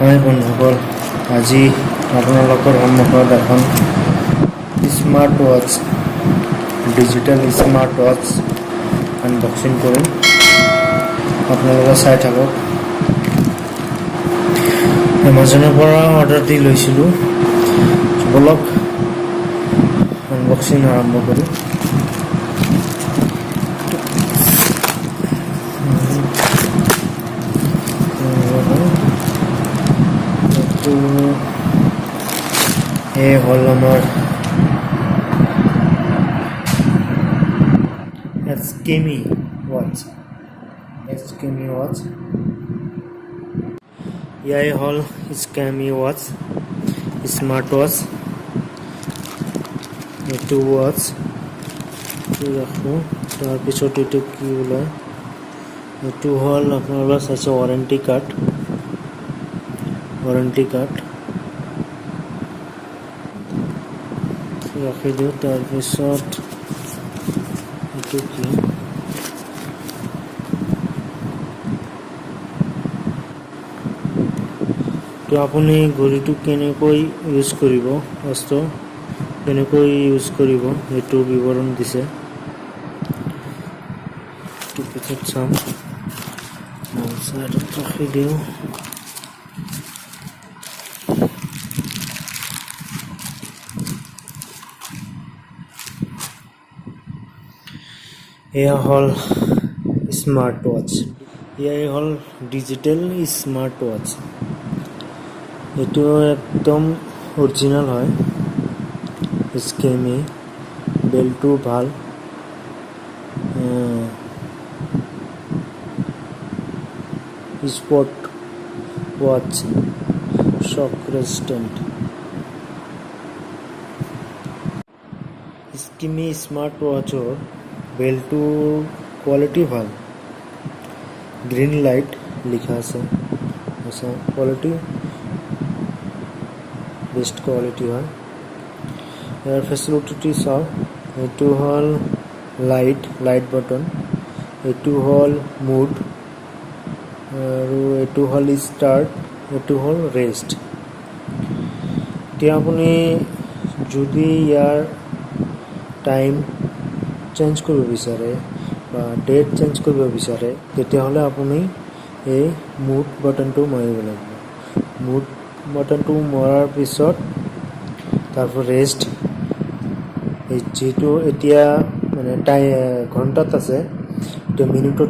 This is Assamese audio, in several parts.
হয় বন্ধুসকল, আজি আপোনালোকৰ সন্মুখত এখন smart watch, digital smart watch unboxing কৰিম। আপোনালোকে চাই থাকক। এমাজনৰ পৰা অৰ্ডাৰ দি লৈছিলোঁ। ব'লক, আনবক্সিং আৰম্ভ কৰোঁ। এইটো এই হ'ল আমাৰ এছকেমি ৱাচ, এছকেমি ৱাচ। ইয়াই হ'ল স্কেমি ৱাচ, স্মাৰ্ট ৱাচ। এইটো ৱাচ ৰাখোঁ। তাৰপিছত এইটো কি ওলায়? এইটো হ'ল, আপোনালোকে চাইছে, ৱাৰেণ্টি কাৰ্ড। ৱাৰেণ্টি কাৰ্ড ৰাখি দিওঁ। তাৰপিছত এইটো কি? তো আপুনি ঘড়ীটো কেনেকৈ ইউজ কৰিব, বস্তু কেনেকৈ ইউজ কৰিব, সেইটো বিৱৰণ দিছে। পিছত চাম, চাইডত ৰাখি দিওঁ। এয়া হ'ল স্মাৰ্ট ৱাচ। এয়াই হ'ল ডিজিটেল স্মাৰ্ট ৱাচ। এইটো একদম অৰিজিনেল হয় স্কেমি। বেল্টটো ভাল, স্পৰ্ট ৱাচ, শ্বক ৰেজিষ্টেণ্ট। স্কিমি স্মাৰ্ট ৱাচৰ বেল্টটোৰ কোৱালিটি ভাল। গ্ৰীণ লাইট লিখা আছে। আচ্ছা, কোৱালিটি বেষ্ট কোৱালিটি হয়। ইয়াৰ ফেচিলিটি চাওক। এইটো হ'ল লাইট, লাইট বটন। এইটো হ'ল মুড আৰু এইটো হ'ল ষ্টাৰ্ট, এইটো হ'ল ৰেষ্ট। এতিয়া আপুনি যদি ইয়াৰ টাইম চেঞ্জ কৰিব বিচাৰে বা ডেট চেঞ্জ কৰিব বিচাৰে, তেতিয়াহ'লে আপুনি এই মুড বাটনটো মাৰিব লাগিব। মুড বাটনটো মৰাৰ পিছত তাৰপৰা ৰেষ্ট, এই যিটো এতিয়া মানে ঘণ্টাত আছে, এতিয়া মিনিটত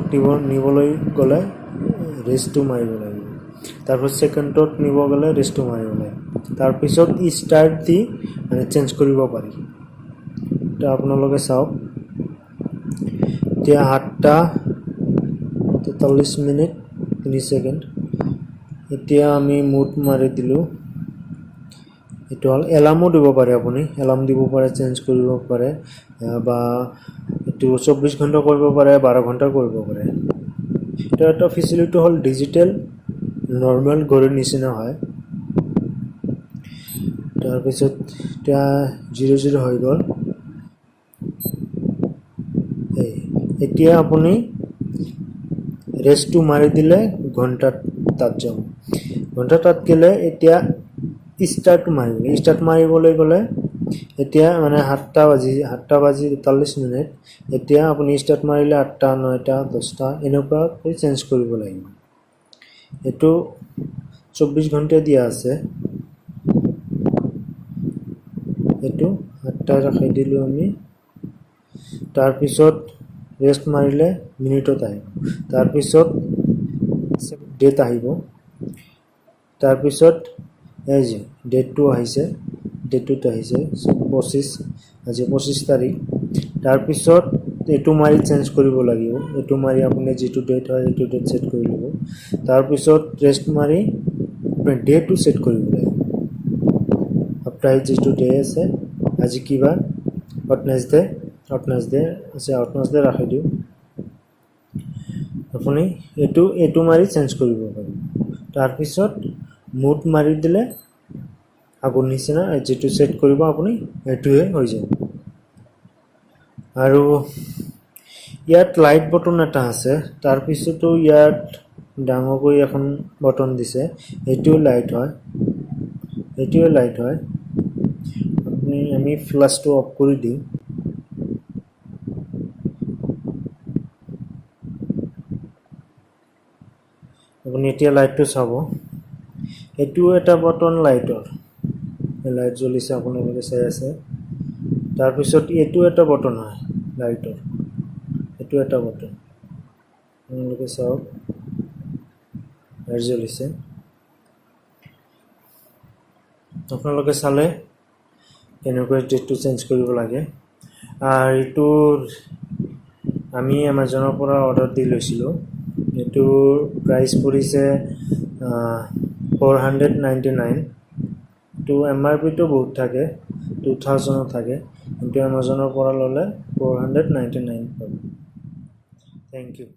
নিবলৈ গ'লে ৰেষ্টটো মাৰিব লাগিব। তাৰপিছত ছেকেণ্ডত নিব গ'লে ৰেষ্টটো মাৰিব লাগিব। তাৰপিছত ষ্টাৰ্ট দি মানে চেঞ্জ কৰিব পাৰি। এতিয়া আপোনালোকে চাওক, এতিয়া 7টা 43 মিনিট 3 ছেকেণ্ড। এতিয়া আমি মুড মাৰি দিলোঁ। এইটো হ'ল এলাৰ্মো দিব পাৰে। আপুনি এলাৰ্ম দিব পাৰে, চেঞ্জ কৰিব পাৰে বা এইটো 24 ঘণ্টা কৰিব পাৰে, 12 ঘণ্টা কৰিব পাৰে। এইটো এটা ফেচিলিটি হ'ল, ডিজিটেল নৰ্মেল ঘড়ীৰ নিচিনা হয়। তাৰপিছত এতিয়া 00 হৈ গ'ল। এই এতিয়া আপুনি ৰেষ্টটো মাৰি দিলে ঘণ্টাত তাত যাব। ঘণ্টা তাত গ'লে এতিয়া ষ্টাৰ্ট মাৰিব। ষ্টাৰ্ট মাৰিবলৈ গ'লে এতিয়া মানে 7টা বাজি 43 মিনিট। এতিয়া আপুনি ষ্টাৰ্ট মাৰিলে 8টা, 9টা, 10টা এনেকুৱাকৈ চেঞ্জ কৰিব লাগিব। এইটো 24 ঘণ্টা দিয়া আছে। এইটো 8টা ৰাখি দিলোঁ আমি। তাৰপিছত ৰেষ্ট মাৰিলে মিনিটত আহিব। তাৰপিছত ডেট আহিব। তাৰপিছত এই যে ডেটটো আহিছে, ডেটটোত আহিছে 25, আজি 25 তাৰিখ। তাৰপিছত এইটো মাৰি চেঞ্জ কৰিব লাগিব। এইটো মাৰি আপুনি যিটো ডেট হয়, সেইটো ডেট ছেট কৰি ল'ব। তাৰপিছত ৰেষ্ট মাৰি আপুনি ডেটো ছেট কৰিব লাগিব। সাপ্তাহিক যিটো ডে আছে, আজি কিবা ৱেডনেছডে, ৱেডনেছডে আছে, ৱেডনেছডে ৰাখি দিওঁ। আপুনি এইটো মাৰি চেঞ্জ কৰিব পাৰিব। তাৰপিছত মুড মাৰি দিলে আগৰ নিচিনা যিটো ছেট কৰিব আপুনি, সেইটোৱে হৈ যাব। আৰু ইয়াত লাইট বটন এটা আছে। তাৰপিছতো ইয়াত ডাঙৰকৈ এখন বটন দিছে, এইটোও লাইট হয়, এইটোও লাইট হয়। আপুনি আমি ফ্লাছটো অফ কৰি দিওঁ। আপুনি এতিয়া লাইটটো চাব, এইটো এটা বটন লাইটৰ, লাইট জ্বলিছে, আপোনালোকে চাই আছে। তাৰপিছত এইটো এটা বটন হয় লাইটৰ, এইটো এটা বটন, আপোনালোকে চাওক, লাইট জ্বলিছে। আপোনালোকে চালে কেনেকৈ ডেটটো চেঞ্জ কৰিব লাগে। আৰু এইটো আমি এমাজনৰ পৰা অৰ্ডাৰ দি লৈছিলোঁ। এইটোৰ প্ৰাইচ পৰিছে 499। এইটো এম আৰ পিটো বহুত থাকে, 2000ত থাকে, কিন্তু এমাজনৰ পৰা ল'লে 499 পাব। Thank you.